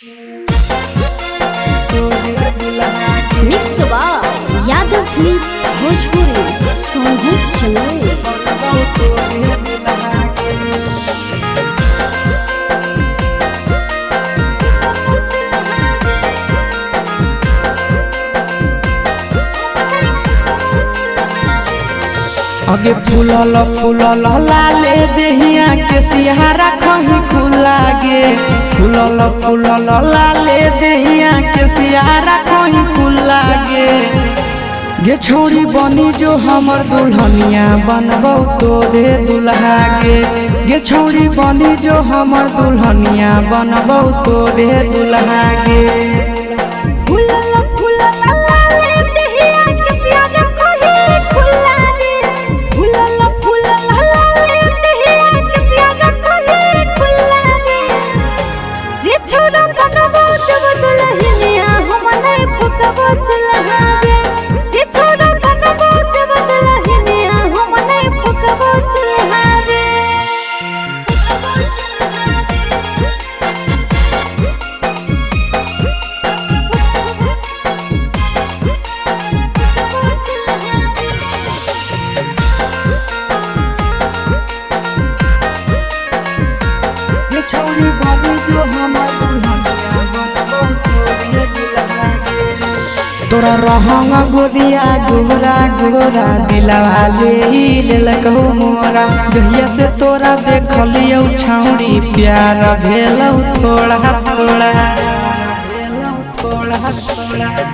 Mix by Yadav films Bhojpuri Sonbhadra Chamoli. अगे फूलल फूलल लाले देहिया के सिहारा कहीं खुला गे। फूलल फूलल लाले देहिया के सिहारा कहीं खुला गे। गे छोरी बनी जो हमर दुल्हनिया बनबौ तोरे दुल्हा गे। गे छोरी बनी जो हमर दुल्हनिया बनबौ तोरे दुल्हा गे। फूलल फूलल लाले देहिया के सिहारा कहीं खुला रे। फूलल फूलल लाले देहिया के सिहारा कहीं खुला रे। रे छोरा बनबो जब दुल्हनिया हम नहीं फुकबो चूल्हा रे। रे छोरा बनबो जब दुल्हनिया हम नहीं फुकबो चूल्हा रे। गे छौरी बनी जो हमर दुल्हनिया बनबौ तोरे दुल्हा गे। तोरा रहंग गोरिया गोरा गोरा दिलवा ले लेलकौ मोरा। जहिया से तोरा देखलियौ छौरी प्यार भेलौ थोड़ा थोड़ा।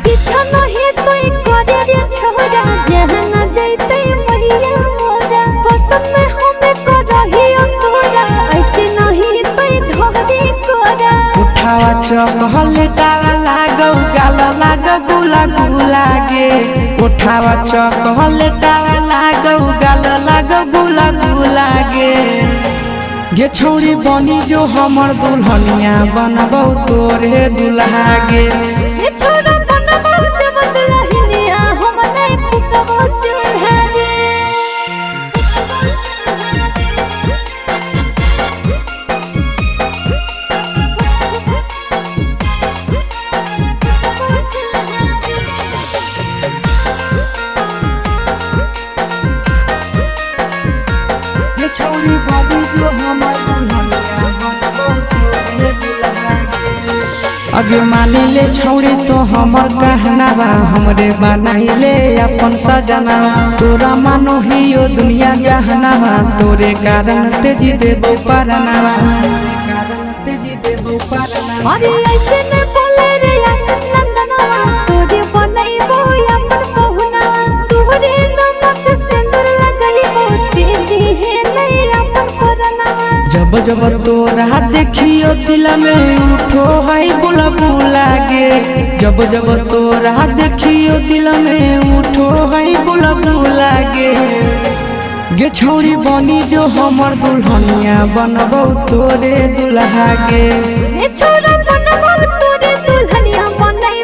पीछा नहीं तोय करे रे छोरा जहाँ न जैते मैया मोरा। पसंद में हमें करहियो तोरा ऐसे नहीं तोय धरे कोरा। उठावा चॉकलेटावा लागौ गाल लाग गुला गुला गे। उठावा चॉकलेटावा लागौ गाल लाग गुला गुला गे। गे छौरी बनी जो हमर दुल्हनिया बनबौ तोरे दुल्हा गे। रे छोरा बनबो जब दुल्हनिया हम नहीं फुकबो चूल्हा रे। गे छौरी बनी जो हमर दुल्हनिया बनबौ तोरे दुल्हा गे। अगे मानी ले छौरी तो हमर कहनावा हमरे बनाइले अपन सजनावा। तोरा मानो हियो दुनिया जहनावा तोरे कारण तेजी देबो परनावा। अरे ऐसे न बोले रे आशीष नंदनवा तोरे बनैबो अपन पहुना। तोरे नाम से सिंदूर लगैबो तेजी है नहीं अपन परनावा। जब जब तोरा देखियो दिल में उठो है बुला बुला गे। जब जब तोरा देखियो दिल में उठो है बुला बुला गे। गे छौरी बनी जो हमर दुल्हनिया बनबौ तोरे दुल्हा गे। रे छोरा बनबो तोरे दुल्हनिया बनैबो।